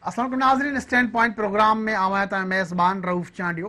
السلام عليڪم ناظرين اسٽينڊ پوائنٽ پروگرام ۾ آئون آهيان توهان جو ميزبان رئوف چانڊيو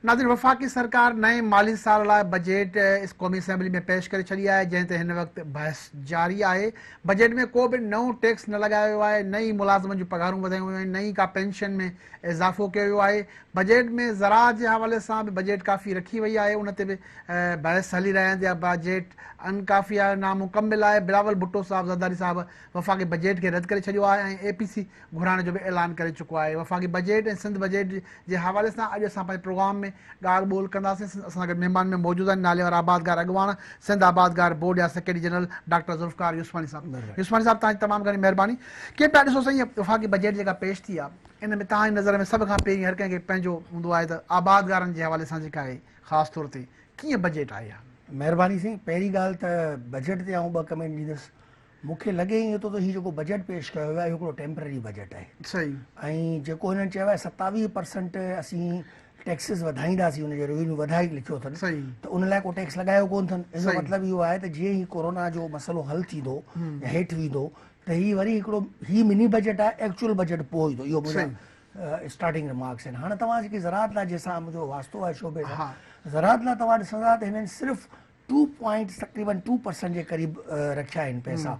ناظرين وفاقي سرڪار نئين مالي سال لاء بجيٽ قومي اسيمبلي ۾ پيش ڪري ڇڏي آهي جنهن تي هن وقت بحث جاري آهي بجيٽ ۾ ڪو به نئون ٽيڪس نه لڳايو ويو آهي نه ئي ملازمن جون پگهارون وڌايون ويون آهن نه ئي ڪا پينشن ۾ اضافو ڪيو ويو آهي بجيٽ ۾ زراعت جي حوالي سان به بجيٽ ڪافي رکي وئي آهي ان تي به بحث هلي رهيا آهن ته بجيٽ انڪافي آهي نامڪمل آهي بلاول ڀٽو صاحب زرداري صاحب وفاقي بجيٽ کي رد ڪري ڇڏيو آهي ۽ اي پي سي گهرائڻ جو به اعلان ڪري چڪو آهي. وفاقي بجيٽ ۽ سنڌ بجيٽ جي حوالي سان اڄ اسان پنهنجي پروگرام ۾ ڳالهه ٻولهه ڪنداسين. اسان سان گڏ مهمان ۾ موجود آهن ناليوار آبادگار اڳواڻ سنڌ آبادگار بورڊ جا secretary general doctor Zulfiqar Yousfani صاحب. يوسفاڻي صاحب توهان جي تمام گهڻي مهرباني. ڪيئن پيا ڏسو سائين وفاقي بجيٽ جيڪا پيش ٿي آهي ان ۾ توهان جي نظر ۾ سڀ کان پهرين هر ڪنهن کي پنهنجو هوندو آهي ته آبادگارن جي حوالي سان جيڪا آهي خاص طور تي ڪيئن بجيٽ آئي آهي؟ مهرباني سائين پهرين ڳالهه ته بجيٽ تي آئون ٻه ڪمينٽ ڏيندس. مون کي لڳي ائين ٿو ته هي جيڪو بجيٽ پيش ڪيو ويو آهي اهو هڪڙو ٽيمپرري بجيٽ آهي صحيح ۽ جيڪو هنن چيو آهي 27 پرسنٽ اسين ٽيڪسز وڌائينداسين ان جو روينيو وڌائي لکيو اٿن صحيح ته ان لاء ڪو ٽيڪس لڳايو ڪون اٿن ان جو مطلب اهو آهي ته جيئن هي ڪورونا جو مسئلو حل ٿيندو يا هيٺ ويندو ته هي وري هڪڙو هي مني بجيٽ آهي ايڪچوئل بجيٽ پوء ايندو اهو منهنجا اسٽارٽنگ رمارڪس آهن هاڻي توهان جيڪي زراعت لاء جنهن سان منهنجو واسطو آهي شعبي سان زراعت لاء توهان ڏسندا ته هنن صرف ٽو پوائنٽ تقريبن ٽو پرسنٽ جي قريب رکيا آهن پئسا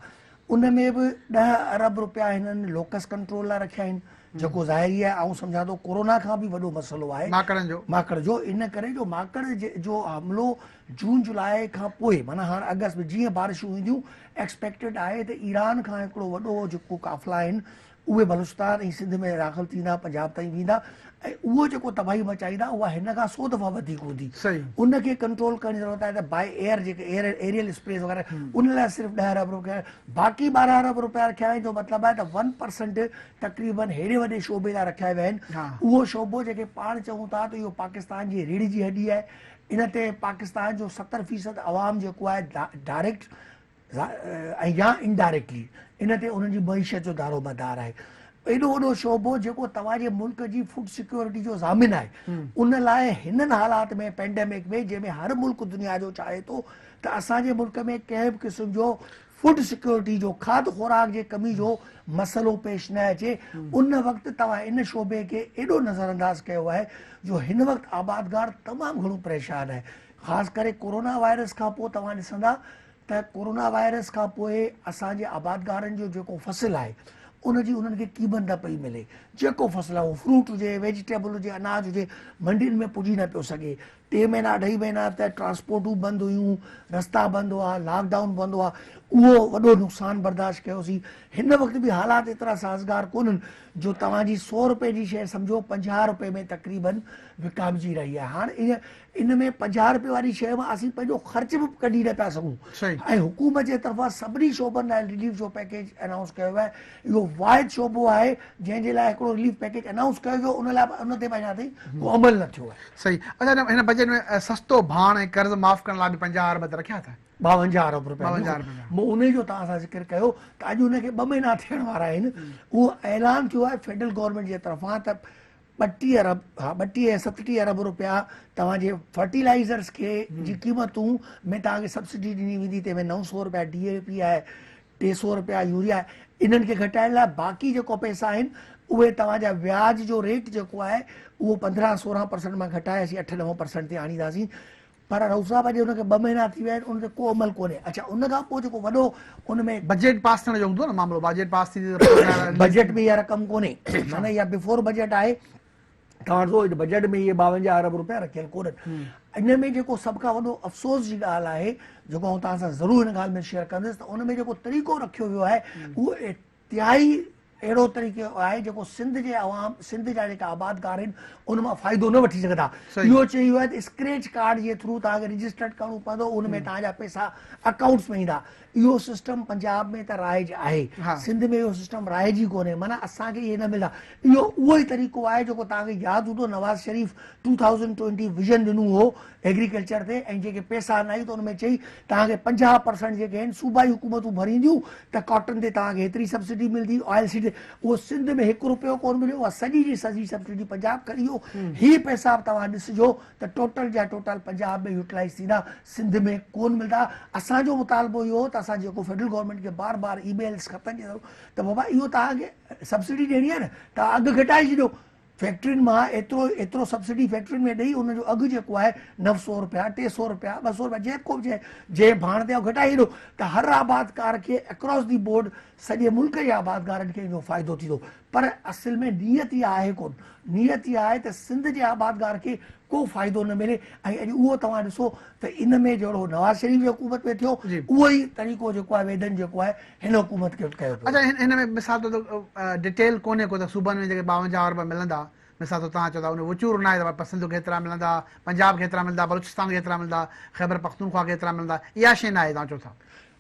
ان ۾ به ڏهه ارب روپيا هنن لوڪس ڪنٽرول لاء رکيا آهن جيڪو ظاهري آهي آئون سمجهان ٿو ڪورونا کان به وڏو مسئلو آهي ماڪڙن جو ماڪڙ جو ان ڪري جو ماڪڙ جو حملو جون جولاء کان پوء معنيٰ هاڻ اگست ۾ جيئن بارشون اينديون ايڪسپيڪٽيڊ آهي ته ايران کان هڪڙو وڏو جيڪو قافلا آهن اهي بلوچستان ۽ سنڌ ۾ داخل ٿيندا، پنجاب تائين ويندا ۽ اهو جيڪو تباهي مچائيندا اها هن کان سو دفعا وڌيڪ هوندي. ان کي ڪنٽرول ڪرڻ جي ضرورت آهي ته باء ايئر جيڪي ايئر ايريل اسپريز وغيره ان لاء صرف ڏهه ارب روپيا باقي 12 ارب روپيا رکيا ويا آهن جو مطلب آهي ته ون پرسنٽ تقريبن هيڏي وڏي شعبي لاء رکيا ويا آهن. اهو شعبو جيڪي پاڻ چئون ٿا ته اهو پاڪستان جي ريڙهه جي هڏي آهي ان تي پاڪستان جو 70% عوام جيڪو آهي ڊائريڪٽ ۽ يا انڊائريڪٽلي ان تي انهن جي معيشت جو دارو مدار آهي. ايڏو وڏو شعبو جيڪو توهان جي ملڪ جي فوڊ سيڪيورٽي جو ضامن آهي ان لاء هنن حالات ۾ پينڊيمڪ ۾ جنهن ۾ هر ملڪ دنيا جو چاهي ٿو ته اسان جي ملڪ ۾ ڪنهن به قسم جو فوڊ سيڪيورٽي جو کاڌ خوراڪ جي ڪمي جو مسئلو پيش نه اچي ان وقت توهان ان شعبي کي ايڏو نظر انداز ڪيو آهي جو هن وقت آبادگار تمام گهڻو پريشان آهي خاص ڪري ڪورونا وائرس کان پوء توهان ڏسندا ته ڪورونا وائرس کان پوء اسان جي آبادگارن جو جيڪو فصل آهي ان جي انهن کي قيمت نه پئي ملي جيڪو فصل آهي اهو فروٽ هجي ويجيٽيبل هجي اناج هجي منڊين ۾ پڄي نه پيو سگهي ٽي مهينا اڍائي مهينا ته ٽرانسپورٽون بند هيون رستا بند هئا لاڪ ڊائون بند هئا اهو وڏو نقصان برداشت ڪيوسين هن وقت به حالات ايترا سازگار ڪونهن جو توهان جي سو روپئي جي شيء سمجهو 50 روپئي ۾ تقريبن وڪامجي رهي آهي هاڻ ان ۾ 50 روپئي واري شيء مان اسين پنهنجو خرچ به ڪڍي نه پيا سگهون ۽ حڪومت جي طرفان سڀني شعبن لاء رليف جو پيڪيج انائونس ڪيو ويو آهي اهو واحد شعبو آهي جنهن جي لاء هڪڙو رليف پيڪيج انائونس ڪيو ويو ان لاء ان تي به اڃا تائين ڪو عمل نه ٿيو آهي. صحيح اچا هن بجيٽ ۾ سستو ڀاڻ ۽ قرض معاف ڪرڻ لاء به 50 ارب ته رکيا اٿا. 52 ارب روپيا مون انهي جو توهان سان ذڪر ڪيو ته اڄ ان کي ٻه مهينا ٿيڻ وارا آهن اهو اعلان ٿيو آهي فيڊرل گورنمينٽ جي طرفان ته 32 ارب ها 32 ۽ 37 ارب روپيا توهان جي فرٽيلائزرس کي جي قيمتون ۾ توهان کي سبسڊي ڏني ويندي تنهن ۾ 900 روپيا ڊي اي پي آهي 300 روپيا يوريا آهي انهن کي گهٽائڻ لاء باقي جيڪو پئسا آهن اهي توهان جا وياج جو ريٽ جيڪو آهي اهو 15 16 پرسنٽ مان گهٽائي اسين 8 9 پرسنٽ تي آڻينداسين پر رئوف صاحب اڄ ان کي ٻه مهينا ٿي ويا آهن ان تي ڪو عمل ڪونهي اڇا ان کان پوء جيڪو وڏو ان ۾ بجيٽ پاس ٿيڻ جو هوندو نه معاملو بجيٽ پاس ٿيندي ته پوء ظاهر آهي بجيٽ ۾ اها رقم ڪونهي معنيٰ اها بفور بجيٽ آهي توهان ڏسو بجيٽ ۾ اهي 52 ارب روپيا رکيل ڪونهن ان ۾ جيڪو سڀ کان وڏو افسوس جي ڳالهه آهي جيڪو آئون توهان سان ضرور هن ڳالهه ۾ شيئر ڪندس ته ان ۾ جيڪو طريقو رکيو ويو آهي اهو انتهائي اهڙو طريقو آهي جيڪو سنڌ جي عوام سنڌ جا جيڪا آبادگار آهن ان مان فائدو نه وٺي سگهندا اهو چئي ويو آهي ته اسڪريچ ڪارڊ جي ٿرو توهان کي رجسٽرڊ ڪرڻو پوندو ان ۾ توهان جا پئسا اڪائونٽس ۾ ايندا اهو سسٽم پنجاب ۾ ته رائج آهي سنڌ ۾ اهو سسٽم رائج ئي ڪونهي معنيٰ اسان کي اهي نه ملندا اهو اهو ئي طريقو آهي جيڪو توهان کي ياد هوندو نواز شريف 2020 ويزن ڏنو هو ايگريڪلچر تي ۽ جيڪي پئسا نه آئي ته ان ۾ چئي توهان کي 50 پرسنٽ جيڪي آهن صوبائي حڪومتون ڀرينديون ته ڪاٽن تي توهان کي هيتري سبسڊي ملندي آئل سيڊ تي اهو سنڌ ۾ هڪ روپيو ڪونه مليو اها سڄي جي سڄي سبسڊي پنجاب کڻي ويو هي پئسا به توهان ڏسجو ته ٽوٽل جا ٽوٽل پنجاب ۾ يوٽلائز ٿيندا سنڌ ۾ ڪونه ملندا اسان جو مطالبو اهو هو ته اسان جيڪو فيڊرل گورنمينٽ کي بار بار اي ميلز خطن جي ته بابا اهو توهان کي سبسڊي ڏيڻي آهي نه توهان اگهه گهٽائي ڇڏيو فيڪٽرين مان ايترو ايترو سبسڊي فيڪٽرين ۾ ڏئي ان جو اگهه جيڪو آهي 900 روپيا 300 روپيا 200 روپيا جيڪو به جنهن ڀاڻ تي گهٽائي ڇڏيو ته هر آبادگار کي اڪراس the board سڄي ملڪ جي آبادگارن کي ان جو فائدو ٿيندو پر اصل ۾ نيت اها آهي ڪون نيت اها آهي ته سنڌ جي آبادگار کي ڪو فائدو نه ملي ۽ اڄ اهو توهان ڏسو ته ان ۾ جهڙو نواز شريف جي حڪومت ۾ ٿيو اهو ئي طريقو جيڪو آهي ويڌن جيڪو آهي هن حڪومت کي ڪيو پيو اچا هن ۾ مثال طور ڊيٽيل ڪونهي ڪو ته صوبن ۾ جيڪي 52 ارب ملندا مثال طور توهان چئو ٿا ان وچور ناهي ته سنڌ کي هيترا ملندا پنجاب کي هيترا ملندا بلوچستان کي هيترا ملندا خيبر پختونخوا کي هيترا ملندا اها شيء ناهي توهان چئو ٿا.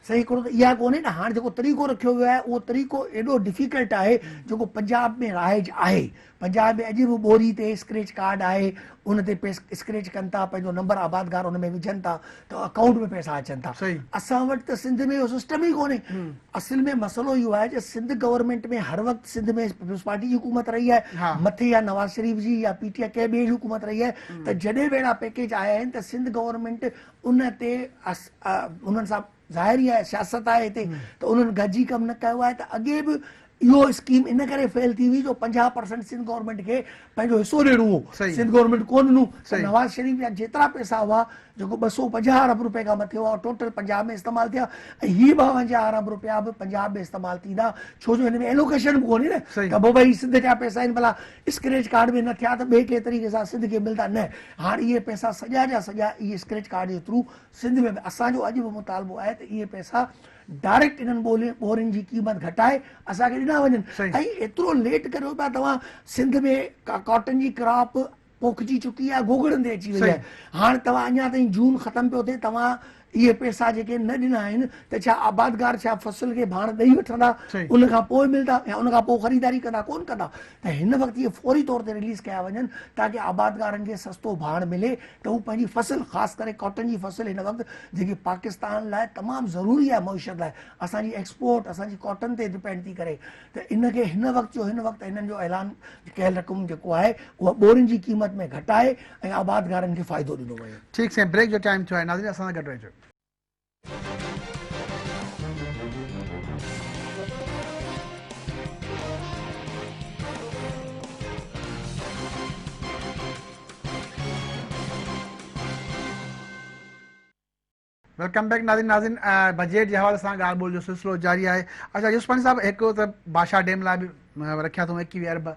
صحيح هڪڙو ته اها ڪونهي نه هاڻ جيڪو طريقو رکيو ويو آهي اهو طريقو ايڏو ڊفيڪلٽ آهي جيڪو پنجاب ۾ رائج آهي پنجاب ۾ اڄ به ٻوري تي اسڪريچ ڪارڊ آهي ان تي اسڪريچ ڪن ٿا پنهنجو نمبر آبادگار ان ۾ وجهن ٿا ته اڪائونٽ ۾ پئسا اچن ٿا اسان وٽ ته سنڌ ۾ اهو سسٽم ئي ڪونهي اصل ۾ مسئلو اهو آهي جو سنڌ گورنمينٽ ۾ هر وقت سنڌ ۾ پيپلز پارٽي جي حڪومت رهي آهي مٿي يا نواز شريف جي يا پي ٽي آء ڪنهن ٻئي جي حڪومت رهي آهي ته جڏهن به اهڙا پيڪيج آيا آهن ته سنڌ گورنمينٽ ان تي انهن سان ظاهر ئي آهي سياست آهي هتي ته انهن گڏجي ڪم نه ڪيو آهي ته اڳي به اهو اسڪيم ان ڪري فيل ٿي هئي جو 50 پرسنٽ سنڌ گورنمينٽ کي پنهنجو حصو ڏيڻو هو سنڌ گورنمينٽ ڪونه ڏنو ته نواز شريف جا جيترا پئسا هئا جيڪو 250 ارب روپئي کان مٿي هئا ٽوٽل پنجاب ۾ استعمال ٿيا ۽ هي 52 ارب روپيا به پنجاب ۾ استعمال ٿيندا ڇو جو هن ۾ ايلوڪيشن به ڪونهي نه ته پوء ڀئي سنڌ جا پئسا آهن ڀلا اسڪريچ ڪارڊ ۾ نه ٿيا ته ٻئي ڪنهن طريقي سان سنڌ کي ملندا نه هاڻ اهي پئسا سڄا جا سڄا اهي اسڪريچ ڪارڊ جي ٿرو سنڌ ۾ به اسان جو اڄ به مطالبو آهي ته اهي پئسا ڊائريڪٽ انهن ٻورين جي قيمت گهٽائي اسان کي ڏنا وڃن ۽ ايترو ليٽ ڪريو پيا توهان سنڌ ۾ ڪاٽن جي ڪراپ پوکجي چڪي آهي گوگڙن تي اچي وئي آهي هاڻ توهان اڃا تائين جون ختم پيو ٿئي توهان اهي پئسا جيڪي نه ڏنا آهن ته ڇا آبادگار ڇا فصل کي ڀاڻ ڏئي وٺندا ان کان پوء ملندا يا ان کان پوء خريداري ڪندا ڪون ڪندا ته هن وقت اهي فوري طور تي رليز ڪيا وڃن تاڪه آبادگارن کي سستو ڀاڻ ملي ته هو پنهنجي فصل خاص ڪري ڪاٽن جي فصل هن وقت جيڪي پاڪستان لاء تمام ضروري آهي معيشت لاء اسان جي ايڪسپورٽ اسان جي ڪاٽن تي ڊپينڊ ٿي ڪري ته ان کي هن وقت جو هن وقت هنن جو اعلان ڪيل رقم جيڪو آهي اها ٻورين جي قيمت ۾ گهٽائي ۽ آبادگارن کي فائدو ڏنو وڃي. ٺيڪ سائين بريڪ جو ٽائيم ٿيو آهي ناظرين اسان سان گڏ رهجو. Welcome back ناظرين ناظرين بجيٽ جي حوالي سان ڳالهه ٻولهه جو سلسلو جاري آهي اچا يوسفاني صاحب هڪ ته بادشاهه ڊيم لاء به رکيا اٿئون 21 ارب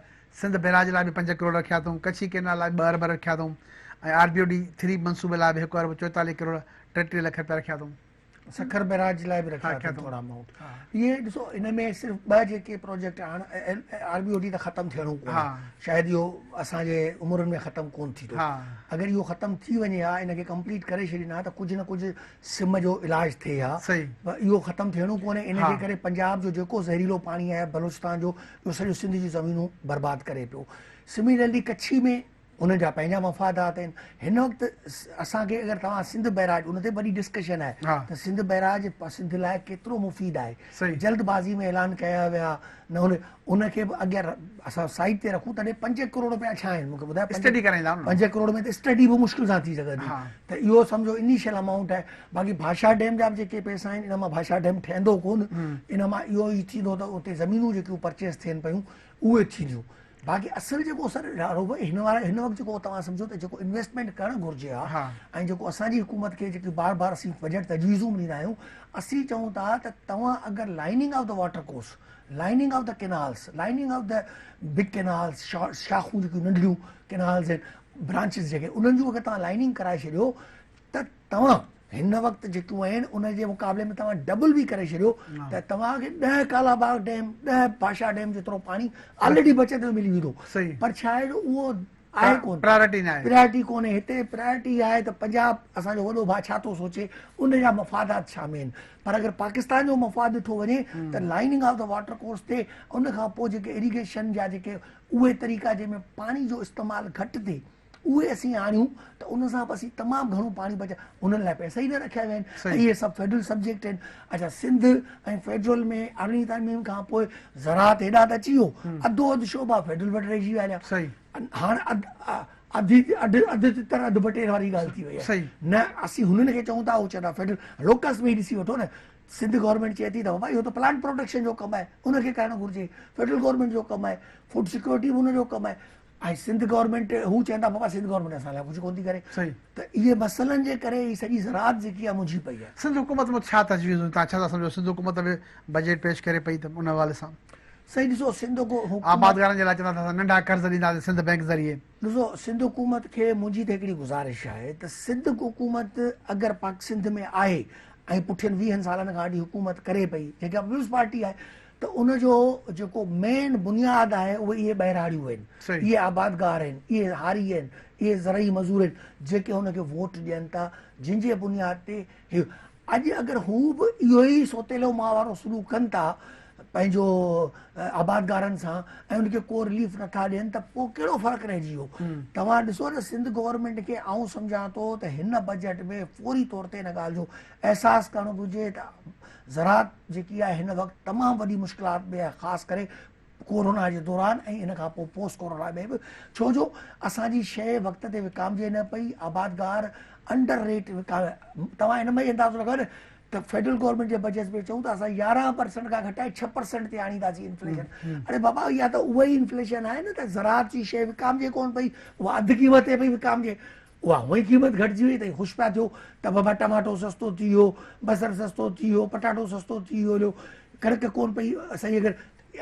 سنڌ بئراج لاء به 5 ڪروڙ رکيا اٿئون ڪڇي ڪينال لاء به 2 ارب رکيا اٿئون ۽ آر بي او ڊي 3 منصوبي لاء به 1 ارب 44 ڪروڙ 33 لک رپيا رکيا اٿئون سکر بئراج لاء به رکيا اٿن ٿورا امائونٽ اهي ڏسو ان ۾ صرف ٻه جيڪي پروجيڪٽ آهن آر بي او ڊي ته ختم ٿيڻو ڪونهي شايد اهو اسان جي عمرن ۾ ختم ڪون ٿيندو اگر اهو ختم ٿي وڃي ها ان کي ڪمپليٽ ڪري ڇڏين ها ته ڪجهه نه ڪجهه سم جو علاج ٿئي ها اهو ختم ٿيڻو ڪونهي ان جي ڪري پنجاب جو جيڪو زهريلو پاڻي آهي بلوچستان جو اهو سڄو سنڌ جون زمينون برباد ڪري پيو سميلرلي ڪڇي ۾ انهن جا پنهنجا مفادات آهن هن وقت اسان کي اگر توهان سنڌ بئراج ان تي وڏي ڊسڪشن آهي ته سنڌ بئراج سنڌ لاء ڪيترو مفيد آهي جلد بازي ۾ اعلان ڪيا ويا نه ان ان کي به اڳيان اسان سائيڊ تي رکون تڏهن 5 ڪروڙ روپيا ڇا آهن مونکي ٻڌايو اسٽڊي ڪرائيندا 5 ڪروڙ ۾ ته اسٽڊي به مشڪل سان ٿي سگهندي ته اهو سمجهو انيشل امائونٽ آهي باقي ڀاشا ڊيم جا به جيڪي پئسا آهن ان مان ڀاشا ڊيم ٺهندو ڪون ان مان اهو ئي ٿيندو ته اتي زمينون جيڪيون پرچيز ٿين پيون اهي ٿينديون باقي اصل جيڪو سر هن وارا هن وقت جيڪو توهان سمجهو ته جيڪو انويسٽمينٽ ڪرڻ گهرجي ها ۽ جيڪو اسان جي حڪومت کي جيڪي بار بار اسين بجيٽ تجويزون به ڏيندا آهيون اسين چئون ٿا ته توهان اگر lining of the water course lining of the canals lining of the big canals شاخون جيڪيون ننڍڙيون ڪينالز آهن برانچز جيڪي انهن جون اگر توهان لائننگ ڪرائي ڇڏيو ته توهان هن وقت جيڪيون آهن ان جي مقابلي ۾ توهان ڊبل به ڪري ڇڏيو ته توهان کي 10 ڪالا باغ ڊيم 10 ڀاشا ڊيم جيترو پاڻي آلريڊي بچت ۾ ملي ويندو پر ڇا آهي جو اهو آهي ڪون پرائرٽي نه آهي پرائرٽي ڪونهي هتي پرائرٽي آهي ته پنجاب اسان جو وڏو ڀاء ڇا ٿو سوچي ان جا مفادات ڇا ۾ آهن پر اگر پاڪستان جو مفاد ڏٺو وڃي ته lining of the water course تي ان کان پوء جيڪي اريگيشن جا جيڪي اهي طريقا جنهن ۾ پاڻي جو استعمال گهٽ ٿئي اهي اسين آڻيون ته ان سان به اسين تمام گهڻو پاڻي بچا انهن لاء پئسا ئي نه رکيا ويا آهن ۽ اهي سڀ فيڊرل سبجيڪٽ آهن اڇا سنڌ ۽ فيڊرل ۾ ارڙهين ترميم کان پوء زراعت هيڏانهن ته اچي ويو اڌو اڌ شعبا فيڊرل وٽ رهجي ويا هليا هاڻ اڌ اڌ اڌ تتر اڌ بٽير واري ڳالهه ٿي وئي آهي نه اسين هنن کي چئون ٿا هو چوندا فيڊرل لوڪس ۾ ئي ڏسي وٺو نه. سنڌ گورنمينٽ چئي ٿي ته بابا اهو ته پلانٽ پروٽيڪشن جو ڪم آهي ان کي ڪرڻ گهرجي، فيڊرل گورنمينٽ جو ڪم آهي، فوڊ سيڪيورٽي به ان جو ڪم آهي ۽ سنڌ گورنمينٽ هو چون ٿا بابا سنڌ گورنمينٽ اسان لاء ڪجهه ڪونه ٿي ڪري ته اهي مسئلن جي ڪري هي سڄي زراعت جيڪي آهي منجهي پئي آهي. سنڌ حڪومت ۾ ڇا تجويزون توهان ڇا ٿا سمجهو سنڌ حڪومت به بجيٽ پيش ڪري پئي ته ان حوالي سان. سائين ڏسو سنڌ حڪومت آبادگارن جي لاء چوندا ته اسان ننڍا قرض ڏينداسين سنڌ بئنڪ ذريعي. ڏسو سنڌ حڪومت کي منهنجي ته هڪڙي گذارش آهي ته سنڌ حڪومت اگر پاڪ سنڌ ۾ آهي ۽ پٺين ويهن سالن کان وٺي حڪومت ڪري پئي جيڪا پيپلز پارٽي آهي ته ان جو جيڪو مين بنياد آهي اهي اهي ٻهراڙيون آهن، اهي آبادگار آهن، اهي هاري آهن، اهي زرعي مزور آهن جيڪي هن کي ووٽ ڏين ٿا جن جي بنياد تي هي اڄ اگر هو به اهو ئي سوتيلو ماء وارو سلوڪ ڪن ٿا پنهنجو آبادگارن سان ۽ ان کي ڪو رليف نٿا ڏين ته پوء ڪهڙو فرق رهجي ويو. توهان ڏسو نه سنڌ گورنمينٽ کي آئون سمجهان ٿو ته هن بجيٽ ۾ فوري طور تي ان ڳالهه جو احساس ڪرڻ گهرجي ته زراعت جيڪي آهي هن وقت تمام وڏي مشڪلات ۾ آهي خاص ڪري ڪورونا جي دوران ۽ ان کان پوء پوسٽ ڪورونا ۾ به ڇو جو اسان جي شيء وقت تي وڪامجي نه پئي آبادگار انڊر ريٽ وڪامي توهان ان مان ئي اندازو لڳايو نه ته فيڊرل گورنمينٽ جي بجيٽ ۾ چئون ته اسان 11 پرسنٽ کان گهٽائي 6 پرسنٽ تي آڻينداسين انفليشن اڙي بابا اها ته اها ئي انفليشن آهي نه ته زراعت جي شيء وڪامجي ڪونه پئي اها اڌ قيمت تي پئي وڪامجي اها هونئن ئي قيمت گهٽجي وئي ته خوش پيا ٿيو ته بابا ٽماٽو سستو ٿي ويو، بصر سستو ٿي ويو، پٽاٽو سستو ٿي ويو هليو، ڪڻڪ ڪونه پئي صحيح اگر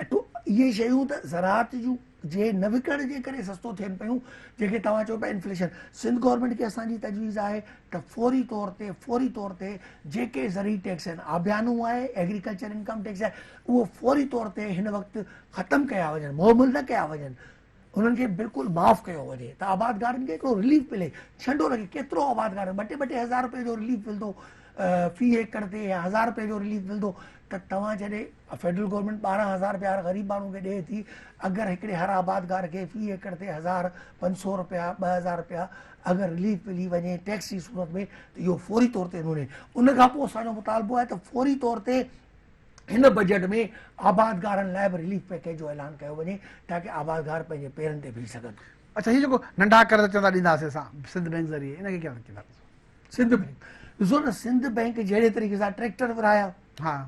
اٽو اهي شيون ته زراعت جون جي نه وڪڻڻ جي ڪري سستو ٿين پيون جيڪي توهان چئو پيا انفليشن سنڌ گورنمينٽ کي اسان جي تجويز آهي ته فوري طور تي فوري طور تي جيڪي زرعي ٽيڪس آهن آبيانو آهي ايگريڪلچر انڪم ٽيڪس آهي اهو فوري طور تي هن وقت ختم ڪيا وڃن مهمل نه ڪيا وڃن انهن کي بلڪل معاف ڪيو وڃي ته آبادگارن کي هڪڙو رليف ملي، ڇنڊو لڳي ڪيترو آبادگار ٻه ٽي ٻه ٽي هزار روپيه جو رليف ملندو في ايڪڙ تي يا هزار روپيه جو رليف ملندو ته توهان جڏهن فيڊرل گورنمينٽ 12000 روپيا هر غريب ماڻهو کي ڏئي ٿي اگر هڪڙي هر آبادگار کي في ايڪڙ تي هزار پنج سو روپيا 2000 روپيا اگر رليف ملي وڃي ٽيڪس جي صورت ۾ ته اهو فوري طور تي وڃي ان کان پوء اسان جو مطالبو آهي ته فوري طور تي هن بجيٽ ۾ آبادگارن لاء به رليف پيڪيج جو اعلان ڪيو وڃي تاڪه آبادگار پنهنجي پيرن تي بيهي سگهن. اڇا هي جيڪو ننڍا قرض چوندا ڏينداسين اسان سنڌ بينڪ ذريعي ان کي ڪيئن ٿا ڏسو؟ سنڌ بينڪ ڏسو نه سنڌ بينڪ جهڙي طريقي سان ٽريڪٽر ورهايا ها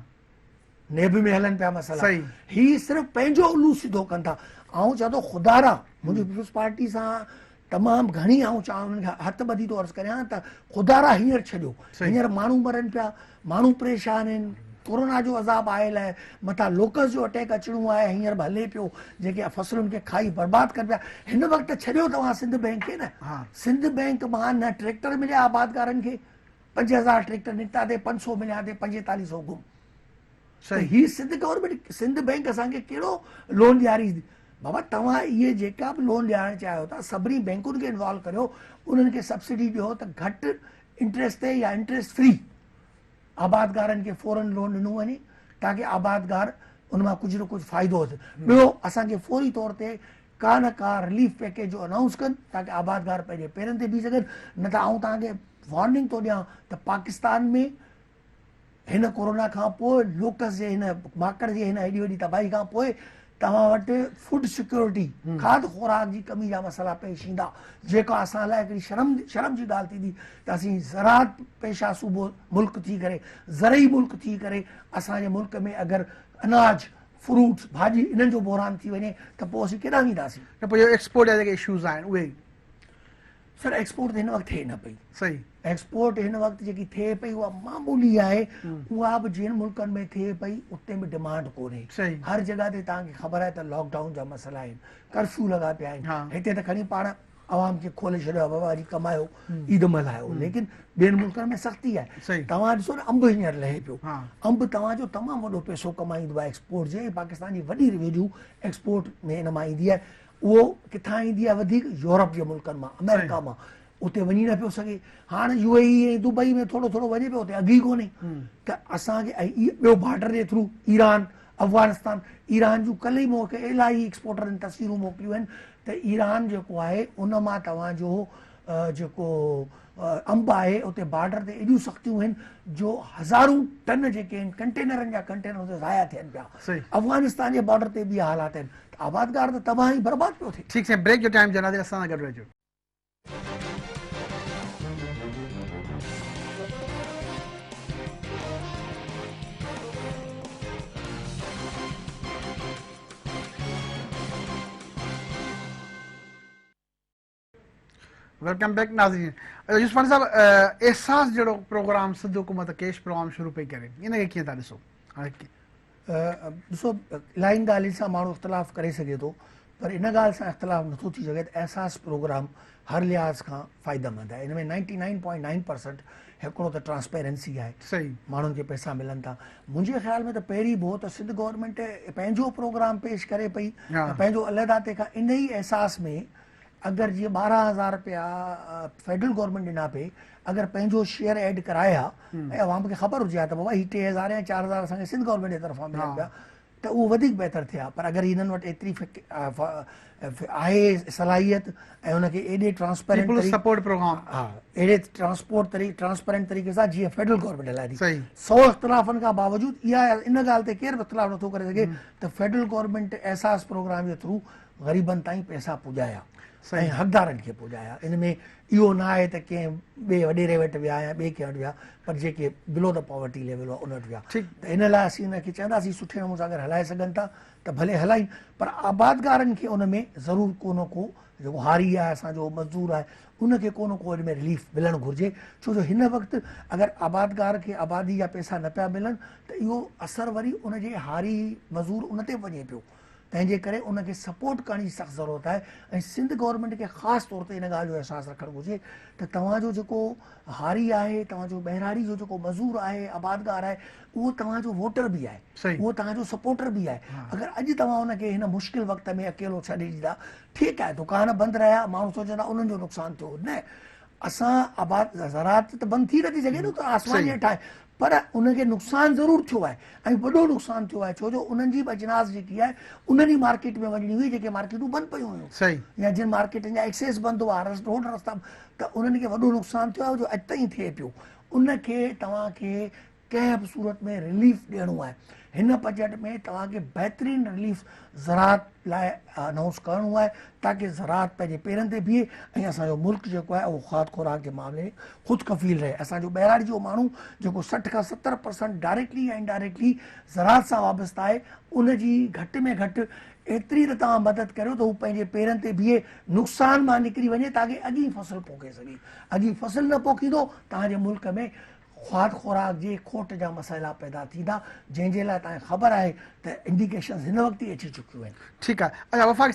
نيب ۾ هلن پيا مسئلا هي صرف پنهنجو الو سڌو ڪن ٿا. آئون چوان ٿو خدارا منهنجي پيپلز پارٽي سان تمام گهڻي آئون چاهان انهن کي هٿ ٻڌي ٿو عرض ڪريان ته خدارا هينئر ڇڏيو هينئر ماڻهو مرن پيا ماڻهو پريشان آهن ڪورونا جو عذاب آيل آهي مٿان لوڪس جو اٽيڪ اچڻو آهي هينئر به هلي پيو جيڪي فصلن کي کائي برباد ڪن پيا هن وقت ڇڏيو توهان سنڌ بينڪ کي نه سنڌ بينڪ مان نه ٽريڪٽر مليا آبادگارن کي 5000 ٽريڪٽر نڪتا تي 500 مليا تي 4500 گم ته هي سنڌ گورنمينٽ سنڌ بينڪ اسان کي ڪهڙو لون ڏياري بابا توهان اهي جيڪا به لون ڏيارڻ چاهيو ٿا سڀني بينڪن کي انوالو ڪريو انهن کي سبسڊي ڏيو ته گهٽ انٽريسٽ تي يا انٽريسٽ فري آبادگارن کي فورن لون ڏنو وڃي تاڪه آبادگار ان مان ڪجهه نه ڪجهه فائدو ٿئي ٻيو اسان کي فوري طور تي ڪا نه ڪا رليف پيڪيج جو انائونس ڪن تاڪه آبادگار پنهنجي پيرن تي بيهي سگهن نه ته آئون توهان کي وارننگ ٿو ڏيان ته پاڪستان ۾ هن ڪورونا کان پوء لوڪس جي هن ماڪڙ جي هن هيڏي وڏي تباهي کان پوء توهان وٽ فوڊ سيڪيورٽي کاڌ خوراڪ جي ڪمي جا مسئلا پيش ايندا جيڪا اسان لاء هڪڙي شرم شرم جي ڳالهه ٿيندي ته اسين زراعت پيشه صوبو ملڪ ٿي ڪري زرعي ملڪ ٿي ڪري اسان جي ملڪ ۾ اگر اناج فروٽس ڀاڄي انهن جو بحران ٿي وڃي ته پوء اسين ڪيڏانهن وينداسين. نه پوء اهو ايڪسپورٽ جا جيڪي اشوز آهن اهي. سر ايڪسپورٽ ته هن وقت ٿئي نه پئي. صحيح. ايڪسپورٽ هن وقت جيڪي ٿئي پئي اها معمولي آهي اها به جن ملڪن ۾ ٿئي پئي اتي به ڊمانڊ ڪونهي. صحيح. هر جڳهه تي توهان کي خبر آهي ته لاڪ ڊائون جا مسئلا آهن ڪرفيو لڳا پيا آهن هتي ته کڻي پاڻ عوام کي کولي ڇڏيو آهي بابا وري ڪمايو عيد ملهايو ليڪن ٻين ملڪن ۾ سختي آهي. صحيح. توهان ڏسو نه انب هينئر لهي پيو انب توهان جو تمام وڏو پئسو ڪمائيندو آهي ايڪسپورٽ جي ۽ پاڪستان جي وڏي ريونيو ايڪسپورٽ ۾ ان مان ايندي آهي اهو ڪٿان ايندي آهي وڌيڪ يورپ جي ملڪن مان آمريڪا مان اتي وڃي نه پيو سگهي هاڻ يو اي اي ۽ دبئي ۾ ٿورو ٿورو وڃي پيو اتي اگهه ئي ڪونهي ته اسان کي ۽ ٻيو بارڊر جي ٿرو ايران افغانستان ايران جون ڪلهه ئي مون کي الاهي ايڪسپورٽرن تصويرون موڪليون آهن ته ايران جيڪو آهي ان مان توهان جو جيڪو انب آهي اتي بارڊر تي ايڏيون سختيون آهن جو هزارون ٽن جيڪي آهن ڪنٽينرن جا ڪنٽينر اتي ضايع ٿين پيا افغانستان جي بارڊر تي به حالات آهن ته آبادگار ته تباهه ۽ برباد پيو ٿئي. ٺيڪ سائين بريڪ جو ٽائيم ٿيو ناظرين اسان سان گڏ رهجو. Welcome back ناظرين يوسفاڻي صاحب احساس جهڙو پروگرام سنڌ حڪومت ڪيش پروگرام شروع پئي ڪري ان کي ڪيئن ٿا ڏسو؟ هاڻي ڏسو الاهين ڳالهين سان ماڻهو اختلاف ڪري سگهي ٿو پر ان ڳالهه سان اختلاف نٿو ٿي سگهي ته احساس پروگرام هر لحاظ کان فائده مند آهي ان ۾ ninety nine point nine percent هڪڙو ته ٽرانسپيرنسي آهي صحيح ماڻهن کي پئسا ملن ٿا منهنجي خيال ۾ ته پهرين به هو ته سنڌ گورنمينٽ پنهنجو پروگرام پيش ڪري پئي پنهنجو علحده تنهن کان ان ئي احساس ۾ اگر جيئن 12000 رپيا فيڊرل گورنمينٽ ڏنا پئي اگر پنهنجو شيئر ايڊ ڪرائي ها ۽ عوام کي خبر هجي ها ته بابا هي 3000 يا 4000 اسان کي سنڌ گورنمينٽ جي طرفان ملن پيا ته اهو وڌيڪ بهتر ٿئي ها پر اگر هنن وٽ ايتري آهي صلاحيت ۽ ان کي ايڏي ٽرانسپيرنٽ پيپلز سپورٽ پروگرام ها اهڙي ٽرانسپورٽ طريقي ٽرانسپيرنٽ طريقي سان جيئن فيڊرل گورنمينٽ هلائي ٿي سو اختلافن کان باوجود اها ان ڳالهه تي ڪير به اختلاف نٿو ڪري سگهي ته فيڊرل گورنمينٽ احساس پروگرام جي ٿرو غريبن تائين پئسا پڄايا ۽ حقدارن کي پڄايا. ان ۾ اهو نه آهي ته ڪنهن ٻئي وڏيري وٽ ويا يا ٻئي ڪنهن وٽ ويا پر جيڪي بلو the poverty level هئا ان وٽ ويا ته ان لاء اسين ان کي چونداسين سٺي نموني سان اگر هلائي سگهن ٿا ته ڀلي هلائين پر آبادگارن کي ان ۾ ضرور ڪو نه ڪو جيڪو هاري آهي اسان جو مزدور آهي ان کي ڪو نه ڪو ان ۾ رليف ملڻ گهرجي ڇو جو هن وقت اگر آبادگار کي آبادي جا پئسا نه پيا ملن ته اهو اثر وري ان جي هاري مزور ان تي به وڃي پيو تنهن جي ڪري ان کي سپورٽ ڪرڻ جي سخت ضرورت آهي ۽ سنڌ گورنمينٽ کي خاص طور تي ان ڳالهه جو احساس رکڻ گهرجي ته توهان جو جيڪو هاري آهي توهان جو ٻهراڙي جو جيڪو مزور آهي آبادگار آهي اهو توهان جو ووٽر به آهي اهو توهان جو سپورٽر به آهي اگر اڄ توهان ان کي هن مشڪل وقت ۾ اڪيلو ڇڏي ڏيندا ٺيڪ آهي دڪان بند رهيا ماڻهو سوچندا انهن جو نقصان ٿيو نه اسان آباد زراعت ته بند ٿي نٿي سگهي نه ته آسمان جي هيٺ آهي پر انهن کي نقصان ضرور ٿيو آهي ۽ وڏو نقصان ٿيو آهي ڇو جو انهن جي به اجناس جيڪي آهي انهن ئي مارڪيٽ ۾ وڃڻي هئي جيڪي مارڪيٽون بند پيون هيون صحيح يا جن مارڪيٽن جا ايڪسيس بند هئا روڊ رستا ته انهن کي وڏو نقصان ٿيو آهي جو اڄ تائين ٿئي پيو ان کي توهان کي ڪنهن به صورت ۾ رليف ڏيڻو آهي هن بجيٽ ۾ توهان کي بهترين رليف زراعت لاء انائونس ڪرڻو آهي تاڪه زراعت پنهنجي پيرن تي بيهي ۽ اسان جو ملڪ جيڪو آهي اهو کاڌ خوراڪ جي معاملي ۾ خود ڪفيل رهي. اسان جو ٻهراڙي جو ماڻهو جيڪو 60 کان 70 پرسنٽ ڊائريڪٽلي يا انڊائريڪٽلي زراعت سان وابسته آهي ان جي گهٽ ۾ گهٽ ايتري ته توهان مدد ڪريو ته هو پنهنجي پيرن تي بيهي نقصان مان نڪري وڃي تاڪه اڳئين فصل پوکي سگهي. اڳئين فصل نه پوکيندو توهان جي ملڪ ۾ خواد خوراڪ جي کوٽ جا مسئلا پيدا ٿيندا جنهن جي لاء توهان کي خبر آهي ته انڊيڪيشنز هن وقت ئي اچي چڪيون آهن. ٺيڪ آهي اڇا وفاقي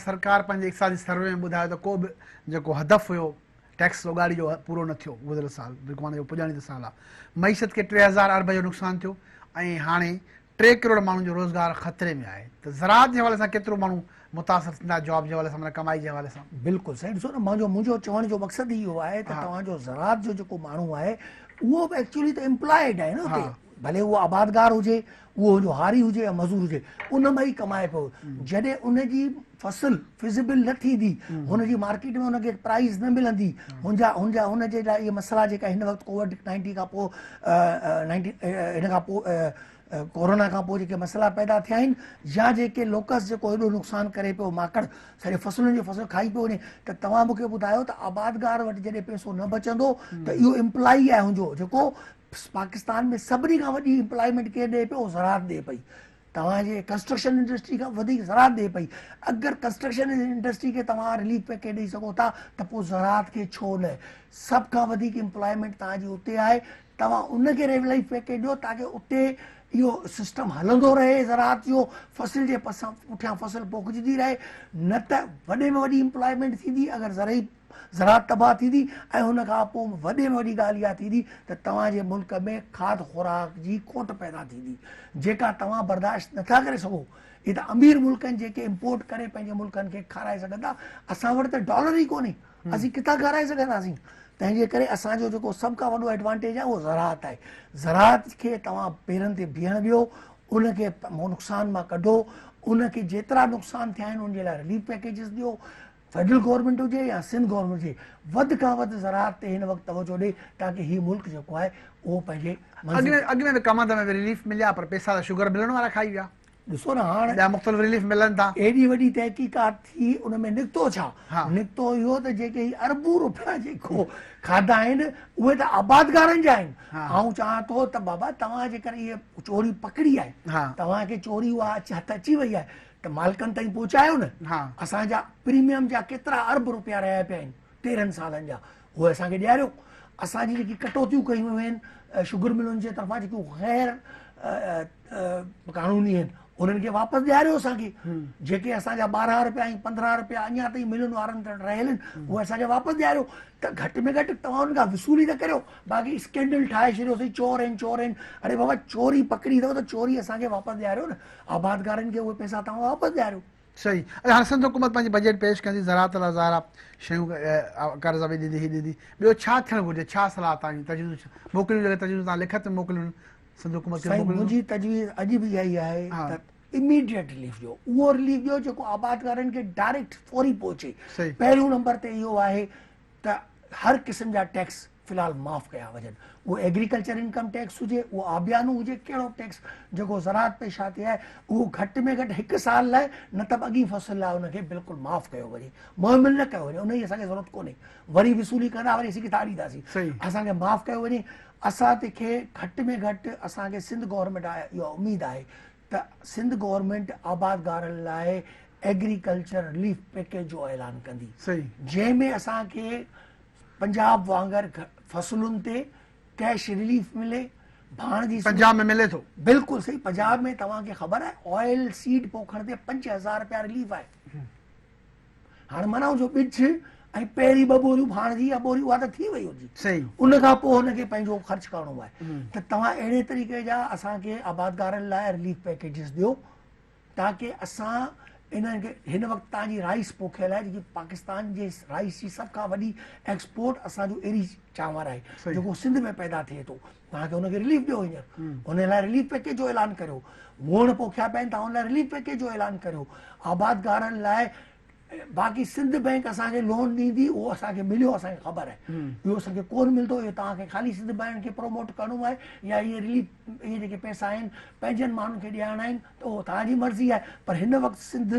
سرڪار پنهنجي اقتصادي سروي ۾ ٻڌايو ته ڪو به جيڪو هدف هيو ٽيڪس اوڳاڙي جو پورو نه ٿيو گذريل سال جيڪو معنيٰ جو پڄاڻي جو سال آهي معيشت کي 3000 ارب جو نقصان ٿيو ۽ هاڻي ٽي ڪروڙ ماڻهن جو روزگار خطري ۾ آهي ته زراعت جي حوالي سان ڪيترو ماڻهو متاثر ٿيندا جاب جي حوالي سان معنيٰ ڪمائي جي حوالي سان. بلڪل سائين ڏسو نه منهنجو منهنجو چوڻ جو مقصد ئي اهو آهي ته توهان جو زراعت جو جيڪو ماڻهو آهي اهو به ايڪچولي ته امپلائيڊ آهي نه اتي ڀلي اهو آبادگار هجي اهو جو هاري هجي يا مزور هجي ان مان ئي ڪمائي پيو جڏهن ان جي فصل فزيبل نه ٿيندي هن جي مارڪيٽ ۾ هن کي پرائز نه ملندي هن جا هن جا هن جي لاء اهي مسئلا جيڪا هن وقت ڪووڊ 19 کان پوء 19 هن کان پوء ڪورونا کان پوء جيڪي مسئلا پيدا ٿيا آهن يا جيڪي لوڪس جيڪو ايڏو نقصان ڪري پيو ماڪڙ سڄي فصلن جو فصل کائي پيو وڃي ته توهان مون کي ٻڌايو ته آبادگار وٽ جڏهن پئسو نه بچندو ته اهو امپلائي آهي هن جو جيڪو پاڪستان ۾ سڀني کان وڏي امپلائمينٽ ڪير ڏئي پيو زراعت ڏئي پئي توهان جي ڪنسٽرڪشن انڊسٽري کان وڌيڪ زراعت ڏئي پئي اگر ڪنسٽرڪشن انڊسٽري کي توهان رليف پيڪيج ڏئي سگهو ٿا ته پوء زراعت کي ڇو نه سڀ کان وڌيڪ امپلائمينٽ توهان جي اتي آهي توهان ان کي رليف پيڪيج ڏيو تاڪه اتي اهو سسٽم هلندو رهي زراعت جو فصل جي پٺيان فصل پوکجندي رهي نه ته وڏي ۾ وڏي امپلائمينٽ ٿيندي اگر زرعي زراعت تباهه ٿيندي ۽ ان کان پوء وڏي ۾ وڏي ڳالهه اها ٿيندي ته توهان جي ملڪ ۾ کاڌ خوراڪ جي کوٽ پيدا ٿيندي جيڪا توهان برداشت نٿا ڪري سگهو. هي ته امير ملڪن جيڪي امپورٽ ڪري پنهنجي ملڪن کي کارائي سگهن ٿا، اسان وٽ ته ڊالر ئي ڪونهي، اسين ڪٿان کارائي سگهنداسين؟ تنهن جي ڪري اسان جو جيڪو سڀ کان وڏو ايڊوانٽيج آهي اهو زراعت آهي. زراعت کي توهان پيرن تي بيهڻ ڏيو، ان کي نقصان مان ڪڍو، ان کي جيترا نقصان ٿيا آهن ان جي لاء رليف پيڪيجز ڏيو، فيڊرل گورنمينٽ هجي يا سنڌ گورنمينٽ هجي وڌ کان وڌ زراعت تي هن وقت توجهه ڏي تاڪه هي ملڪ جيڪو آهي اهو پنهنجي منزل اڳ ۾ به ڪمند ۾ به رليف مليا پر پيسا ته شگر ملن وارا کائي ويا. ڏسو نه هاڻ ٻيا مختلف رليف ملن ٿا. ايڏي وڏي تحقيقات ٿي ان ۾ نڪتو ڇا؟ نڪتو اهو ته جيڪي هي اربون روپيا جيڪو کاڌا آهن اهي ته آبادگارن جا آهن. آئون چوان ٿو ته بابا توهان جيڪر اهي چوري پڪڙي آهي توهان کي چوري اها هٿ اچي وئي آهي ته مالڪن تائين پهچايو نه. اسان جا پريميم جا ڪيترا ارب روپيا رهيا پيا آهن. 13 سالن جا اهي اسان کي ڏياريو. اسان جي جيڪي ڪٽوتيون ڪيون ويون آهن شگر ملن جي طرفان جيڪيون غير قانوني آهن انهن کي واپس ڏياريو اسان کي. جيڪي اسان جا 12 رپيا ۽ 15 رپيا اڃا تائين ملن وارن تي رهيل آهن اهي اسان کي واپس ڏياريو ته گهٽ ۾ گهٽ توهان انهن کان وصولي ته ڪريو. باقي اسڪينڊل ٺاهي ڇڏيوسين چور آهن چور آهن. اڙي بابا چوري پڪڙي اٿو ته چوري اسان کي واپس ڏياريو نه. آبادگارن کي اهي پئسا توهان واپس ڏياريو. صحيح اچا هاڻي سنڌ حڪومت پنهنجي بجيٽ پيش ڪندي زراعت لاء ظاهر آ شيون قرض به ڏيندي هي ڏيندي ٻيو ڇا ٿيڻ گهرجي ڇا صلاح توهان جي تجويزون ڇا موڪليون جيڪي تجويزون توهان لکت ۾ موڪليون سنڌ حڪومت کي سائين موڪليون منهنجي تجويز اڄ به اها ئي آهي ته اميڊيٽ رليف ڏيو اهو رليف ڏيو جيڪو آبادگارن کي ڊائريڪٽ فوري پهچي پهريون نمبر تي اهو آهي ته هر قسم جا ٽيڪس في الحال معاف ڪيا وڃن اهو ايگريڪلچر انڪم ٽيڪس هجي اهو آبيانو هجي ڪهڙو به ٽيڪس جيڪو زراعت پيشه تي آهي اهو گهٽ ۾ گهٽ هڪ سال لاء نه ته به اڳئين فصل لاء ان کي بلڪل معاف ڪيو وڃي مهمل نه ڪيو وڃي ان جي اسان کي ضرورت ڪونهي وري وصولي ڪندا وري اسين ڪٿان ڏينداسين اسان کي معاف ڪيو وڃي اسان تي کي گهٽ ۾ گهٽ اسان کي سنڌ گورنمينٽ آهي اها اميد آهي ته سنڌ گورنمينٽ آبادگارن لاء ايگريڪلچر رليف پيڪيج جو اعلان ڪندي جنهن ۾ اسان کي پنجاب وانگر فصلن تي ڪيش رليف ملي ڀاڻ جي پنجاب ۾ ملي ٿو. بلڪل صحيح پنجاب ۾ توهان کي خبر آهي آئل سيڊ پوکڻ تي 5000 رپيا رليف آهي هاڻ معنيٰ جو ٻج ۽ پهرين ٻه ٻوريون ڀاڻ جي يا ٻوري اها ته ٿي وئي هجي صحيح ان کان پوء هن کي پنهنجو خرچ ڪرڻو آهي ته توهان اهڙي طريقي جا اسان کي آبادگارن لاء رليف پيڪيجز ڏيو تاڪه اسان انهن کي هن وقت تان جي رائيس پوکيل آهي جيڪي پاڪستان جي رائيس جي سڀ کان وڏي ايڪسپورٽ اسان جو ايري چانور آهي جيڪو سنڌ ۾ پيدا ٿئي ٿو توهان کي ان کي رليف ڏيو هينئر ان لاء رليف پيڪيج جو اعلان ڪريو ووڻ پوکيا پيا آهن توهان ان لاء رليف پيڪيج جو اعلان ڪريو آبادگارن لاء باقي سنڌ بئنڪ اسان کي لون ڏيندي اهو اسان کي مليو اسان کي خبر آهي اهو اسان کي ڪون ملندو اهو توهان کي خالي سنڌ بئنڪ کي پروموٽ ڪرڻو آهي يا اهي رليف اهي جيڪي پئسا آهن پنهنجن ماڻهن کي ڏيارڻا آهن ته اهو توهان جي مرضي آهي پر هن وقت سنڌ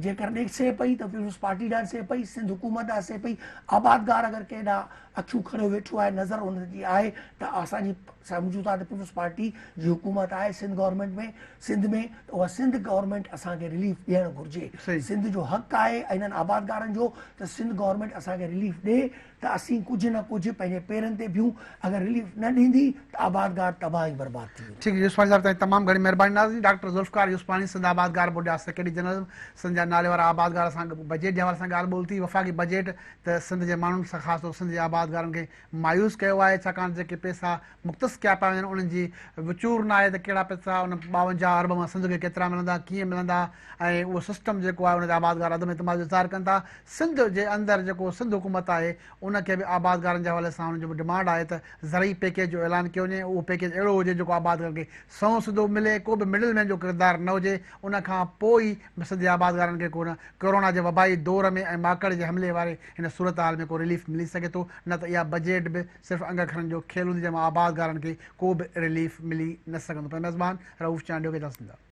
جيڪر ڏسي پئي ته پيپلز پارٽي ڏانهن ڏسي پئي سنڌ حڪومت ڏانهن ڏسي پئي آبادگار اگر ڪنهن ڏانهن اکيون کڻيو ويٺو آهي نظر ان جي آهي ته اسان جي سمجهون ٿا ته پيپلز پارٽي جي حڪومت آهي سنڌ گورنمينٽ ۾ سنڌ ۾ ته اها سنڌ گورنمينٽ اسان کي رليف ڏيڻ گهرجي سنڌ جو حق آهي انهن آبادگارن جو ته سنڌ گورنمينٽ اسان کي رليف ڏي ته اسين ڪجهه نه ڪجهه پنهنجي پيرن تي بيهون اگر رليف نه ڏيندي ته آبادگار تباهه ۽ برباد ٿي ويندو. ٺيڪ يوسفاڻي صاحب تائين تمام گهڻي مهرباني ناظرين ڊاڪٽر ذوالفقار يوسفاڻي سنڌ آبادگار بورڊ جا سيڪريٽري جنرل سنڌ جا نالي وارا آبادگار سان بجيٽ جي حوالي سان ڳالهه ٻولهه ٿي وفاقي بجيٽ ته سنڌ جي ماڻهن سان خاص طور سنڌ جي آبادگارن کي مايوس ڪيو آهي ڇاڪاڻ ته جيڪي پئسا مختص ڪيا پيا وڃن انهن جي وچور ناهي ته ڪهڙا پئسا ان 52 ارب مان سنڌ کي ڪيترا ملندا ڪيئن ملندا ۽ اهو سسٽم جيڪو آهي ان تي آبادگار عدم اعتماد جو اظهار ڪن ٿا سنڌ جي اندر جيڪو سنڌ حڪومت آهي ان کي به آبادگارن جي حوالي سان انهن جو به ڊمانڊ آهي ته زرعي پيڪيج جو اعلان ڪيو وڃي اهو پيڪيج اهڙو هجي جيڪو آبادگارن کي سنئون سڌو ملي ڪو به مڊل مين جو ڪردار نه هجي ان کان پوء ئي سنڌ جي آبادگارن کي ڪو نه ڪورونا جي وبائي دور ۾ ۽ ماڪڙ جي حملي واري هن صورتحال ۾ ڪو رليف ملي سگهي ٿو نه ته اها بجيٽ به صرف انگ اکرن جو کيل هوندي جنهن مان آبادگارن کي ڪو به رليف ملي نه سگهندو. پنهنجي ميزبان رئوف چانڊيو کي اجازت ڏيندا.